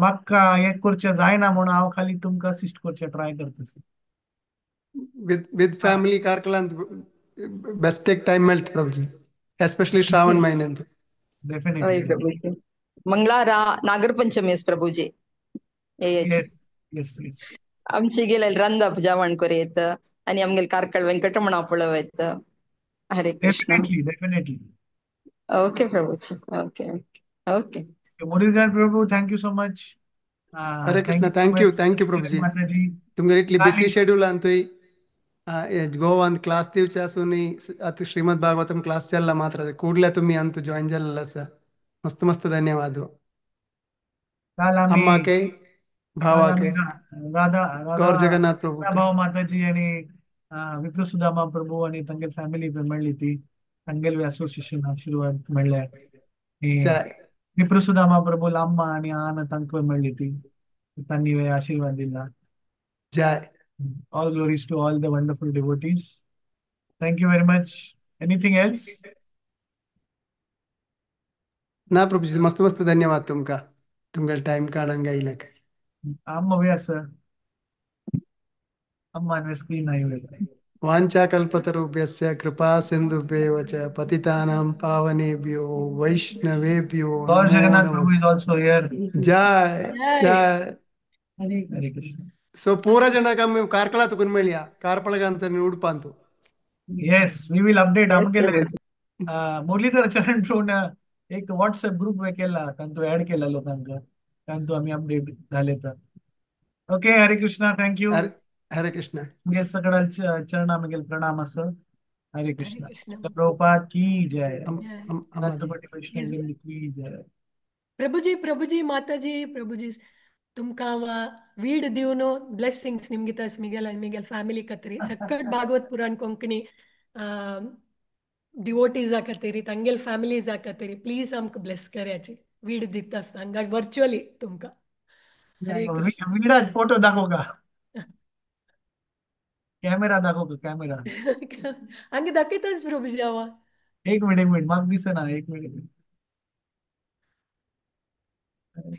म्हाका एक करचें जायना म्हणून हांव खाली तुमकां असिस्ट करचें ट्राय करत आसा. विथ विथ फॅमिली कार्कळांत बेस्ट एक टाइम मेळटा प्रभुजी, एस्पेशली श्रावण महिन्यांत. हय डेफिनेटली. प्रभुजी, मंगळारा नागरपंचमी आस प्रभुजी येयाची. येस येस येस. आमचे गेले रंदाप जेवण करूं आणि आमगेले Karkala Venkataramana पळोवयत. Hare Krishna. Definitely definitely. Okay Prabhuji, okay okay. Muralidhar Prabhu, thank you so much. Hare Krishna. Thank you thank you thank you Prabhuji. Mataji. तुमगे इतली बिसी काली शेड्यूल अंतुय गोवान क्लास दिवचे आसूनय आतां श्रीमद भागवतम क्लास चल्ला मात्र ಕೂಡ್ಲೆ तुम्ही अंतु ಜಾಯಿನ್ जाल्ला आसा. मस्त मस्त धन्यवाद. काल आम्ही अम्माके काल आम्ही भावाके राधा गौर राधा जगन्नाथ प्रभूके. भाव माताजी आणि विप्र सुदामा प्रभू आणि तांगेल फॅमिली मेळ्ळी ती तांगेल असोसिएशन आशीर्वाद मेळ्ळे. जय. विप्र सुदामा प्रभू अम्मा आणि आन तांकां मेळ्ळी ती तांणी आशीर्वाद दिला. जय. All glories to all the wonderful devotees. Thank you very much. Anything else? ना प्रभूजी, मस्त मस्त धन्यवाद तुमका, तुमगे टाइम काडूंक आयले. आम हवी आसा अम्मा स्क्रीन आयले. वाञ्छाकल्पतरुभ्यश्च कृपा सिन्धुभ्येव च पतितानां पावनेभ्यो वैष्णवेभ्यो गौर नमो जगन्नाथ नमः. Prabhu is also here. जय जय. जय. हरे कृष्ण. ಸೊ ಪೂರ ಜನಕ್ಕೆ ಕಾರ್ಕಳ ತುಕುನ್ ಮೇಳಿಯ ಕಾರ್ಪಳಗ ಅಂತ ಉಡುಪ ಅಂತು. Yes, we will update. Yes आमगेले ಪ್ರಭುಜಿ. मुरलीधर चरण प्रभून एक व्हॉट्सएप ग्रुप केला, तांतू ऍड केला लोकांक, तांतू आमी अपडेट घाले तर. Okay, Hare Krishna, thank you. Hare Hare Krishna. आमगेल सगळ्या चरणा आमगेल प्रणाम असं. हरे हरे कृष्ण. कृष्ण. प्रभुपाद की जय. जय. अनंत वैष्णव Yes. वृंद की जय. प्रभुजी, प्रभुजी माताजी, प्रभुजी तुमकां वीड दिवन ब्लेसिंग्स निमगितास मिगेल आनी मिगेल फॅमिली खातीर, सक्कट भागवत पुराण कोंकणी डिवोटीजा खातीर, तांगेल फॅमिलीजा खातीर प्लीज आमकां ब्लेस करायची वीड दिता आसतना हांगा वर्च्युअली तुमकां. हरे कृष्ण. विडाच फोटो दाखव का, कॅमेरा दाखव का, कॅमेरा. हांगा दाखयताच प्रभुजी हांव. एक मिनिट एक मिनिट, म्हाका दिसना, एक मिनिट.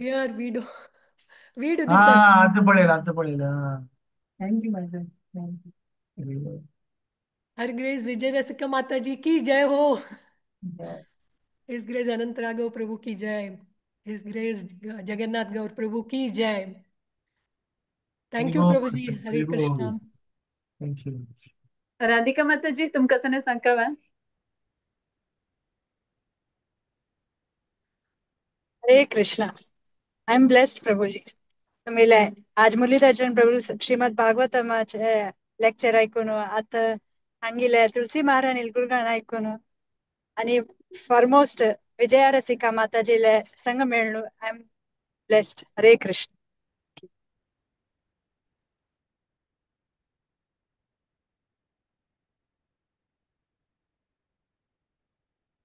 Here वीड वीड हा दिता. आता पडेल, आता पडेल. हा, thank you माझा, thank you. Her grace Vijay Rasika Mata ji की जय हो. His grace अनंत राघव प्रभु की जय. His grace Jagannath गौर प्रभु की जय. Thank you Prabhu ji. Hare Krishna. Thank you. Radhika Mataji, तुमकां सने सांगका. Hare Krishna. I am blessed Prabhuji. तुमीले आज मुरलीधर प्रभू श्रीमद भागवतमाचे लेक्चर ऐकून, आता हांगिले तुळसी महाराणी गुणगान ऐकून आणि फॉरमोस्ट विजया रसिका माताजीले संग मेळ्ळू. I am blessed. Hare Krishna.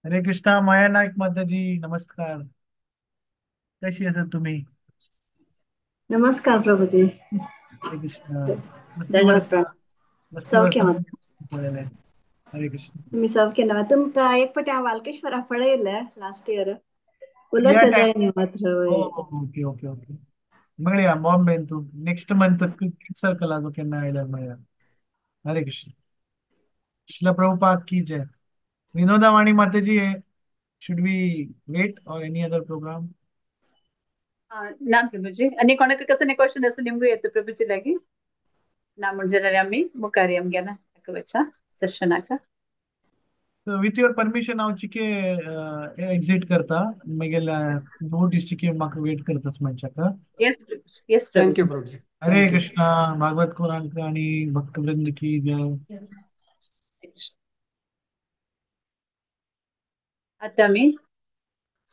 Hare Krishna. Maya Naik Mataji, नमस्कार. कशी आसात तुम्ही? नमस्कार प्रभूजी. हरे कृष्ण. मस्ती दंडवत वर्ष प्रणाम. मस्ती सौख्य वर्ष माता. हरे कृष्ण. तुम्ही सौख्य ना? तुमका एक पटी हांव वालकेश्वरा पळयलें लास्ट इयर. या उलोवचें टायम जाय न्ही मात्र वय. ओके ओके ओके, मेळया बॉम्बेन. तूं नेक्स्ट मंथ सर्कल आजो केन्ना आयल्यार मेळया. हरे कृष्ण. श्रील प्रभुपाद की जय. विनोदा वाणी माताजी, should we wait or any other program? ना प्रभुजी, आनी कोणाक कसं क्वेश्चन आसा निमगू येता प्रभुजी लागी ना म्हणजे आमी मुखार आमगेना वच्चा सेशनाक. So with your permission हांव चिके एक्झिट करता. मागीर नोटीस चिके म्हाका वेट करतास मनशाक. येस प्रभुजी, येस thank you Prabhuji. Prabhuji. Hare thank you. Krishna. Bhagwat Quran आणि भक्तवृंद की जय. आता आमी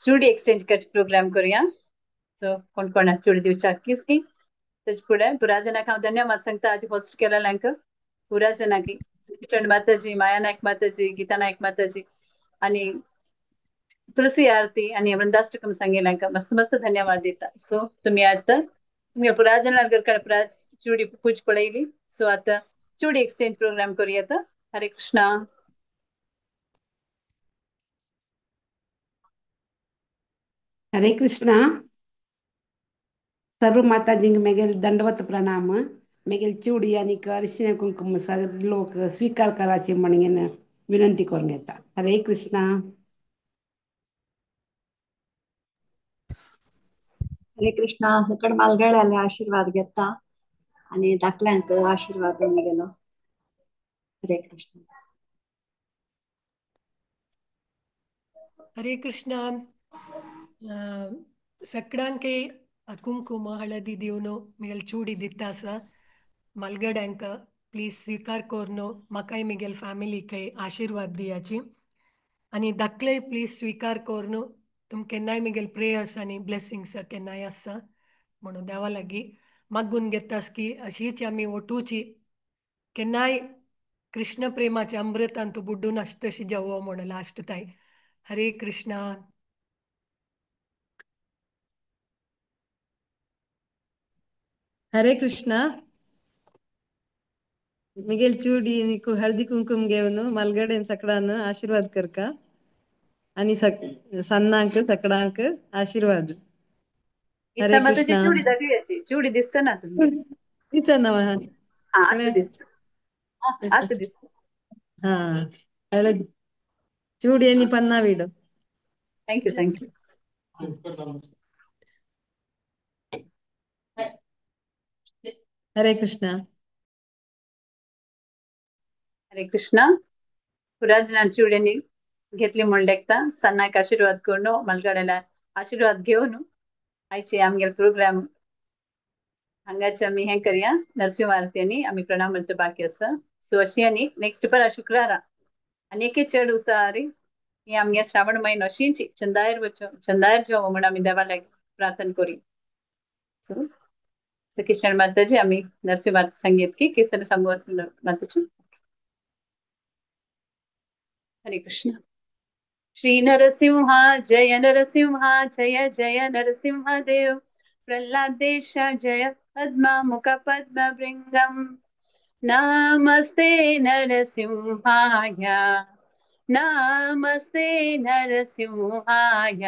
चुडी एक्सचेंज करचे प्रोग्राम करूया. सो कोण कोणाक चुडी दिवच्या किसकी तेज फुडें पुरा जणांक हांव धन्यवाद सांगता आज होस्ट केलेल्यांक. पुरा जणांक किशन माताजी, माया नायक माताजी, गीता नायक माताजी आणि तुळसी आरती आणि वृंदाष्टकम सांगितलं मस्त मस्त धन्यवाद दिता. सो तुम्ही आता तुमगे पुराजनार पुरा चुडी पूज पळयली. सो आता चुडी एक्सचेंज प्रोग्राम करूया. हरे कृष्णा. हरे कृष्णा. सर्व माताजींक मेगेल दंडवत प्रणाम. मेगेल चुडी आनी अरिशिण कुंकुम सगळे लोक स्वीकार कराचे म्हणून विनंती करून घेता. हरे कृष्णा. हरे कृष्णा. सकड मालगड्याले आशीर्वाद घेता आणि धाकल्यांक आशीर्वाद गेलो. हरे कृष्ण. हरे कृष्ण. सगळ्यांके कुंकुम हळदी दिवन मिगेल चूडी दिता आसा. मालगड्यांक प्लीज स्वीकार करून म्हाकाय मिगेल फॅमिलीकय आशीर्वाद दियाची आनी धाकलेय प्लीज स्वीकार करून तुम केन्नाय मिगेल प्रेयर्स आनी ब्लेसिंग्स केन्नाय आसा म्हणून देवा लागीं मागून घेतास की अशीच आमी वटूची केन्नाय कृष्ण प्रेमाच्या अमृतान तूं बुड्डून आसता तशी जेवो म्हणून लास्ट ताय. हरे कृष्णा. हरे कृष्णा. मिगेल चूडी हळदी कुंकुम घेवन मलगडेन सकडान आशीर्वाद करका आणि सन्नांक सकडांक आशीर्वाद. हरे कृष्णा. चूडी दाखयाची चूडी दिसता ना तुम्ही? दिसना. हा दिसता. आता दिसता. हा हळदी चूडी आणि पन्ना विडो. Thank you thank you. Hare Krishna. Hare Krishna. पुराजनान चुड्यांनी घेतली म्हण लेखता सन्नाक आशीर्वाद करून मलगड्याला आशीर्वाद घेवन आयचे आमगेले प्रोग्राम हांगाचे आमी हें करया. नरसिंह आरती आमी प्रणाम म्हणटा बाकी आसा. सो अशी आनी नेक्स्ट परा शुक्रारा आनी एके चेड उसारी ही आमगे श्रावण म्हयनो अशीच चंदायर वचो चंदायर जेवो म्हण आमी देवा लागीं प्रार्थना करी. सो किशन माताजी आमी नरसिंह आरती संगीत की किसन सांगू माताजी. हरे कृष्ण. श्री नरसिंहा जय नरसिंहा जय जय नरसिंह देव प्रल्हाद देश जय पद्मा मुख पद्म भृंगम. नमस्ते नरसिंहाय नमस्ते नरसिंहाय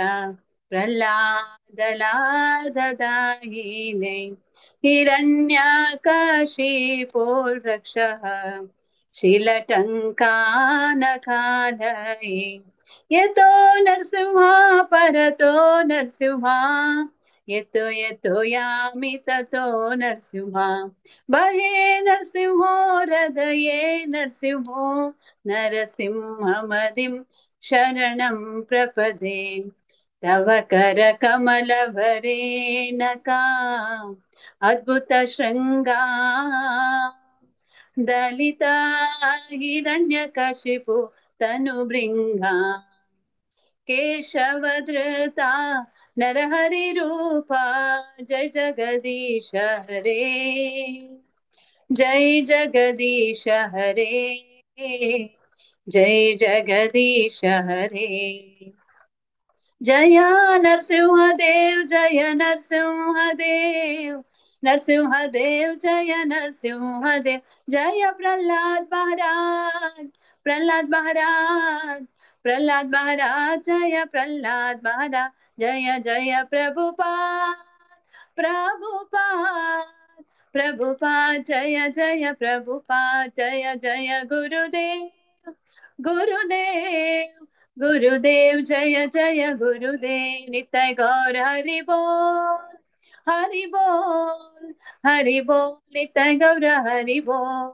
प्रल्हाद लाददायिने हिरण्यकशिपोर्रक्षः शिलटङ्कानखालये. यतो नरसिंह परतो नरसिंह यतो यतो यामि ततो नरसिंह भये नरसिंहो हृदये नरसिंहो नरसिंहमदिं शरणं प्रपदे. तव करकमलभरे नका अद्भुत शृंगा दलिता हिरण्यकशिपु तनुभृंगा केशवधृता नरहरि रूपा जय जगदीश हरे जय जगदीश हरे जय जगदीश हरे. जय नरसिंह देव जय नरसिंह देव नरसिंह देव जय नरसिंह देव जय प्रहलाद महाराज प्रहलाद महाराज प्रहलाद महाराज जय प्रहलाद महाराज जय जय प्रभुपाद प्रभुपाद प्रभुपाद जय जय प्रभुपाद जय जय गुरुदेव गुरुदेव गुरुदेव जय जय गुरुदेव. नित्य गौर हरि बोल हरि बोल हरि बोल नित्य गौर हरि बोल.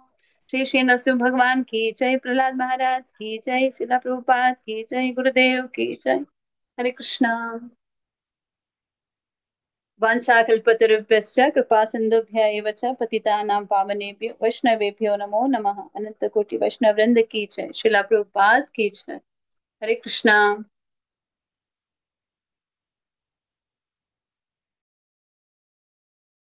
श्री श्री नरसिंह भगवान की जय, प्रहलाद महाराज की जय, श्रील प्रभुपाद की जय, गुरुदेव की जय. हरे कृष्णा. वाञ्छाकल्पतरुभ्यश्च कृपा सिन्धुभ्य एव च पतितानां पावनेभ्यो वैष्णवेभ्यो नमो नमः. अनंत कोटि वैष्णव वृंद की जय, श्रील प्रभुपाद की जय. हरे कृष्णा.